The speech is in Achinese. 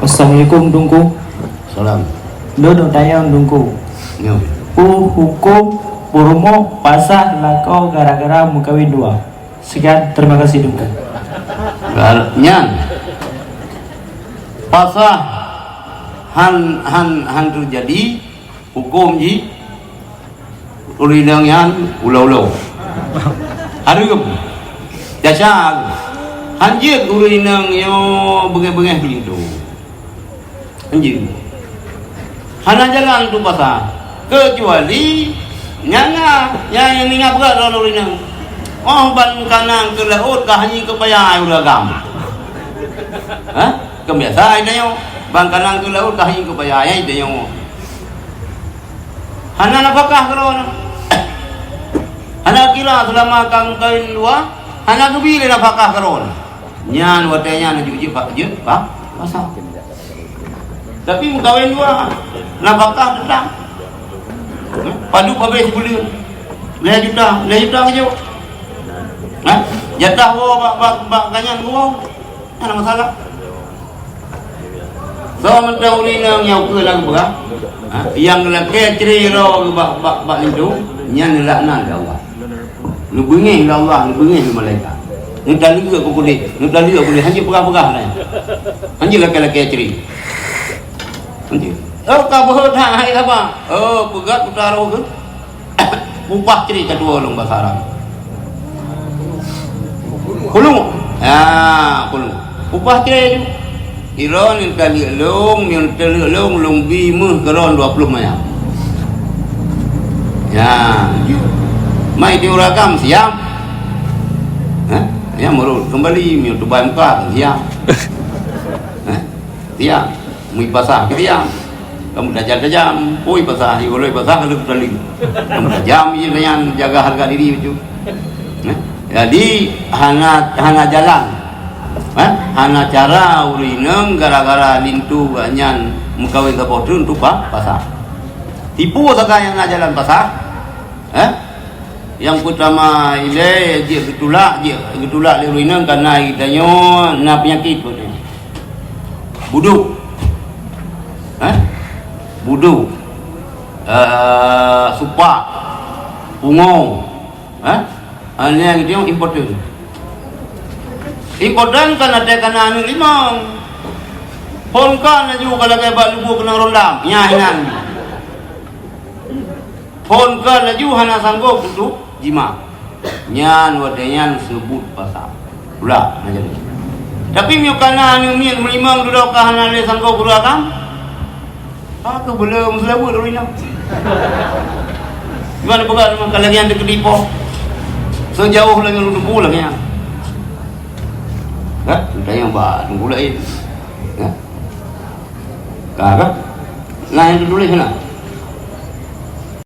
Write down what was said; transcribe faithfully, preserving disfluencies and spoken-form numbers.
Assalamualaikum, Teungku. Salam. Lôn tanyong, Teungku. Nyo. Peue hukôm peurumoh pasah lakoe gara-gara meukawen dua? Sekian, terima kasih, Teungku. Gal-, nyan. Pasah han, han, han teujadi, hukôm jih, ureueng inong nyan ulo-ulo. Hareuem. Desya. Han jeuet ureueng inong nyoe beungéh-beungéh keu linto. Han jeuet. Hana jalan tu pasah. Keucuali nyang na, nyang, nyang ingat brat lom ureueng inong. Oh, ban kanang keu laôt ka hanying keu paya ureueng agam. Hah? Kan biasa ai tanyoe. Ban kanang keu laôt ka hanying keu paya ai tanyoe. Hana nafakah keudroe. Hana kira seulama ka meukawen dua, hana geubi lé nafakah keudroe. Nyan watée nyan jeuet, jeuet, pa-, jeuet pa-, pasah. Tapi meukawen dua, nafakah teutap. Padub habéh sibuleuen. Lhée juta, lhée juta keujok. Ha? Jatah woe bak, bak, bak gobnyan geuwoe. Hana masalah. Soe mantong ureueng inong nyang ukeue lam geupeugah, ha, nyang lakée cre droe bak, bak, bak linto, nyan neulaknat lé Allah. Neubeungéh lé Allah, neubeungéh lé malaikat. Neutaleuek keu kulét, neutaleuek kulét, hanjeuet peugah-peugah lé. Hanjeuet lakée-lakée cre. Hanjeuet. Oh, ka beuhot that hai saba. Oh, peugah puta roh keuh. Upah cre ka tuwoe lôn basa Arab. Khulu'. Ya, khulu'. Upah cre ju. Droeneuh taleuek lôn, meunyoe taleuek lôn, lôn bi méuh keu droeneuh dua ploh manyam. Ya, ju. Mai di ureueng agam siap. Hah? Ya, meurot keumbali, meunyoe tubai muka siap. Hah? Siap. Mui pasah keu siap. Kamu tajam-tajam, oi pasah, oi pasah, lalu tali. Kamu tajam je nyan, jaga harga diri bacut. Nah, jadi hana, hana jalan. Eh? Hana cara ureueng inong gara-gara linto gobnyan meukawen saboh treun tupa pasah. Tipu sagai nyang hana jalan pasah. Eh? Nyang peutama ilée jeuet geutulak, jeuet geutulak lé ureueng inong kareuna geutanyoe na peunyakét buet nyoe. Budok. Eh? Budok. Eh, supak. Pungo. Eh? Ah, nyan geutanyoe impoten. Impoten kan até kana aneuk limong. Phon ka laju ka lagée bak lubue keunong rondam. Nyan inan. Phon ka laju hana sanggob untuk jima. Nyan watée nyan seubut pasah. Pula na jadi. Tapi meunyoe kana aneuk miet meulimong dudoe ka hana lé sanggob ureueng agam, ka keuh beuleueng meuseulaweuet ureueng inong. Gimana peugah teuma ka lagée nyan teukeudi po? Seujaoh lagée nyan teupeue lagée nyan. Kan? Tanyong bak teungku laén. Kan? Ka, kan? Nah, nyang teutuléh na.